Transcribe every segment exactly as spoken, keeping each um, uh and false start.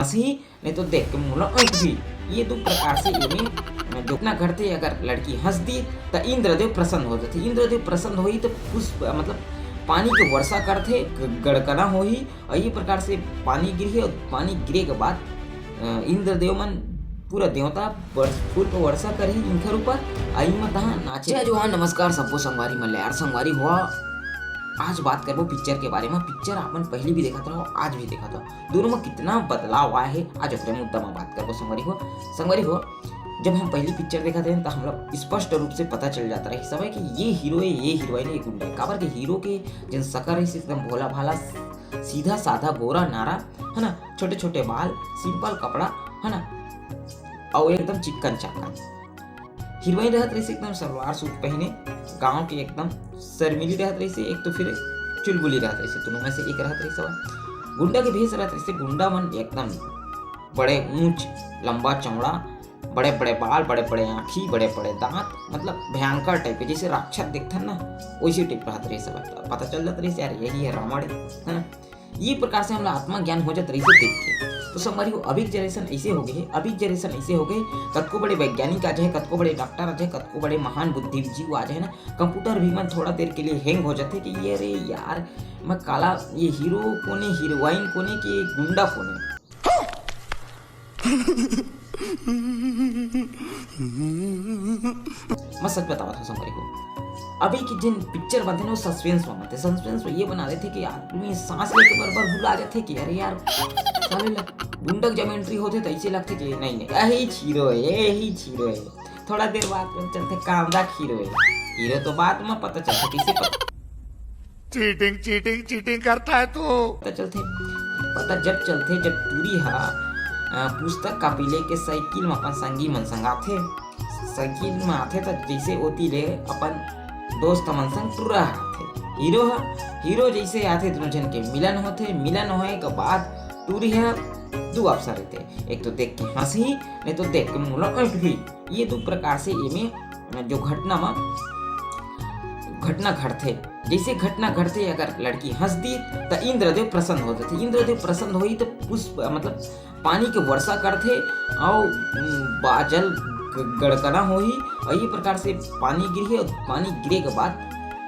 हंसही, नहीं तो देख के मोला ऐंठही। ये दू प्रकार से एमे जो घटना घटथे, अगर लड़की हंस दी त इंद्रदेव प्रसन्न हो जाथे। इंद्रदेव प्रसन्न होही त पुष्प, मतलब पानी के वर्षा करथे, ग-, गड़कना होही, और ये प्रकार से पानी गिरही और पानी गिरे के बाद, अ, इंद्रदेव मन पूरा देवता वर्ष-, फूल के वर्षा करही इंखर ऊपर, अउ इमा तहाँ नाचे। जय जोहार, नमस्कार सब्बो संगवारी मन ले। यार संगवारी हो, आज बात करबो पिक्चर के बारे में। पिक्चर आपन पहली भी देखत रहो, आज भी देखत रहो, दोनों में कितना बदलाव आए हे, आज ओकरे मुद्दा में बात करबो संगवारी हो। संगवारी हो, जब हम पहली पिक्चर देखत रहेन, त हमला स्पष्ट रूप से पता चल जाता रहिस हवय कि ये हीरो हे, ये हीरोइन हे, ये गुंडा हे। काबर के हीरो के जेन सकल रहिस एकदम भोला भाला, सीधा साधा, गोरा नारा, है ना, छोटे छोटे बाल, सिंपल कपड़ा, है ना, अउ एकदम चिक्कन चाकन। हीरोइन रहत रहिस एकदम सलवार सूट पहिने, गांव के एकदम शर्मीली रहत रहिस, एक तो फिर चुलबुली रहत रहिस, दोनों में से एक रहत रहिस हवय। गुंडा के भेष रहत रहिस, गुंडा मन एकदम बड़े ऊंच, लंबा चौड़ा, बड़े बड़े बाल, बड़े बड़े आँखी, बड़े बड़े दांत, मतलब भयंकर टाइप के, जैसे राक्षस देखथन ना, वैसे टाइप रहत रहिस हवय। पता चल जात रहिस यार, यही है रावण, है ना। ये प्रकार से हमला आत्मा ज्ञान हो जात रहिस देख के। तो संगवारी हो, अभी के जनरेशन ऐसे हो गए हे, अभी के जनरेशन ऐसे हो गए, कतको बड़े वैज्ञानिक आ जाए, कतको बड़े डॉक्टर आ जाए, कतको बड़े महान बुद्धिजीवी आ जाए ना, कंप्यूटर भी मन थोड़ा देर के लिए हैंग हो जाथे कि ये अरे यार, मैं काला, ये हीरो कोने, हीरोइन कोने कि ये गुंडा कोने। मैं सच बतावत हूँ संगवारी हो, अभी की जिन पिक्चर बनथे ना, वो सस्पेंस में बनथे। सस्पेंस में ये बना देथे कि आदमी सांस लेके बरोबर भुला जाथे कि अरे यार, साले ल-, गुंडा के जब एंट्री होथे त ऐसे लगथे कि नहीं, नहीं, यही हीरो है, यही हीरो है। थोड़ा देर बाद पता चलथे कामदा हीरो है। हीरो तो बाद में पता चलथे, किसे पता चीटिंग, चीटिंग, चीटिंग करता है तू। पता चलथे, पता जब चलथे, जब टूरी हा, अ, पुस्तक कॉपी लेके साइकिल में अपन संगी मन संग आथे। साइकिल में आथे त जैसे ओती ले अपन दोस्त मन संग टूरा आथे। हीरो हा, हीरो जैसे आथे, दोनों झन के मिलन होथे। मिलन होए के बाद टूरी हा दू option रहिथे, एक तो देख के हंसही, नहीं तो देख के मोला ऐंठही। ये दू प्रकार से एमे जो घटना में घटना घटथे, जैसे घटना घटथे, अगर लड़की हंस दी त इंद्रदेव प्रसन्न हो जाथे। इंद्रदेव प्रसन्न होही त पुष्प, मतलब पानी के वर्षा करथे, अउ, उम, बाजल ग-, गड़कना होही, अउ ये प्रकार से पानी गिरही, अउ पानी गिरे के बाद,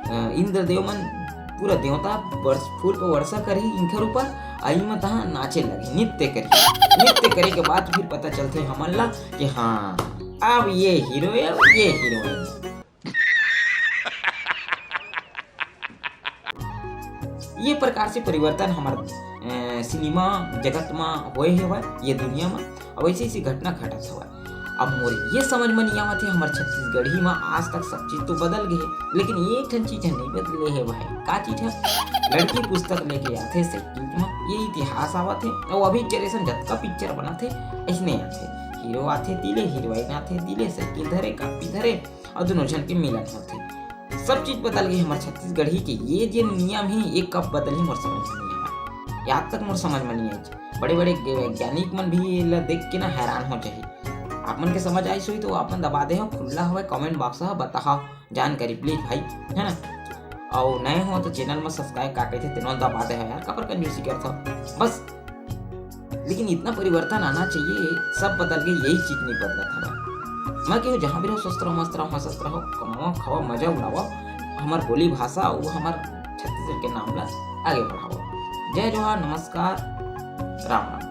अ, इंद्रदेव मन पूरा देवता वर्ष-, फूल के वर्षा करही इंखर ऊपर, अउ इमा तहाँ नाचे लगही, नृत्य करही। नृत्य करे के बाद फिर पता चलथे हमन ला कि हाँ, अब ये हीरो है, अब ये हीरोइन। ये प्रकार से परिवर्तन हमर, अ, सिनेमा जगत म होए हेवय, ये दुनिया म, अउ ऐसे ऐसे घटना घटत हवय। अब मोर ये समझ म नहीं आवत हे, हमर छत्तीसगढ़ी म आज तक सब चीज तो बदल गए हे, लेकिन एक ठन चीज ह नहीं बदले हे भाई। का चीज है? लड़की पुस्तक लेके आथे साइकिल म, ये इतिहास आवत हे। अउ अभी जनरेशन जतका पिक्चर बनत हे, ऐसने आथे, हीरो आथे दिले, हीरोइन आथे दिले, साइकिल धरे, कॉपी धरे, अउ दोनों झन के मिलन होथे। सब चीज बदल गई हमर छत्तीसगढ़ी के। ये जे नियम हे, ये कब बदलही, मोर समझ में नहीं आए। आज तक मोर समझ में नहीं आए। बड़े-बड़े ग-, वैज्ञानिक मन भी ये ला देख के ना हैरान हो जाही। आप मन के समझ आइस होही तो आप मन दबा दे हो, खुल्ला हवय comment box ह, बताओ जानकारी please भाई, है ना। अउ नए हो तो channel में subscribe का कहिथे तेनो दबा दे हो यार, काबर कंजूसी करथो बस। लेकिन इतना परिवर्तन आना चाहिए, सब बदल गए, यही चीज नहीं बदलत हवय। मैं कहूँ जहाँ भी रहो स्वस्थ रहो, मस्त रहो, हंसत रहो, कमाओ, खाओ, मजा उड़ाओ, हमर बोली भाषा अउ हमर छत्तीसगढ़ के नाम ला आगे बढ़ाओ। जय जोहार, नमस्कार, राम राम।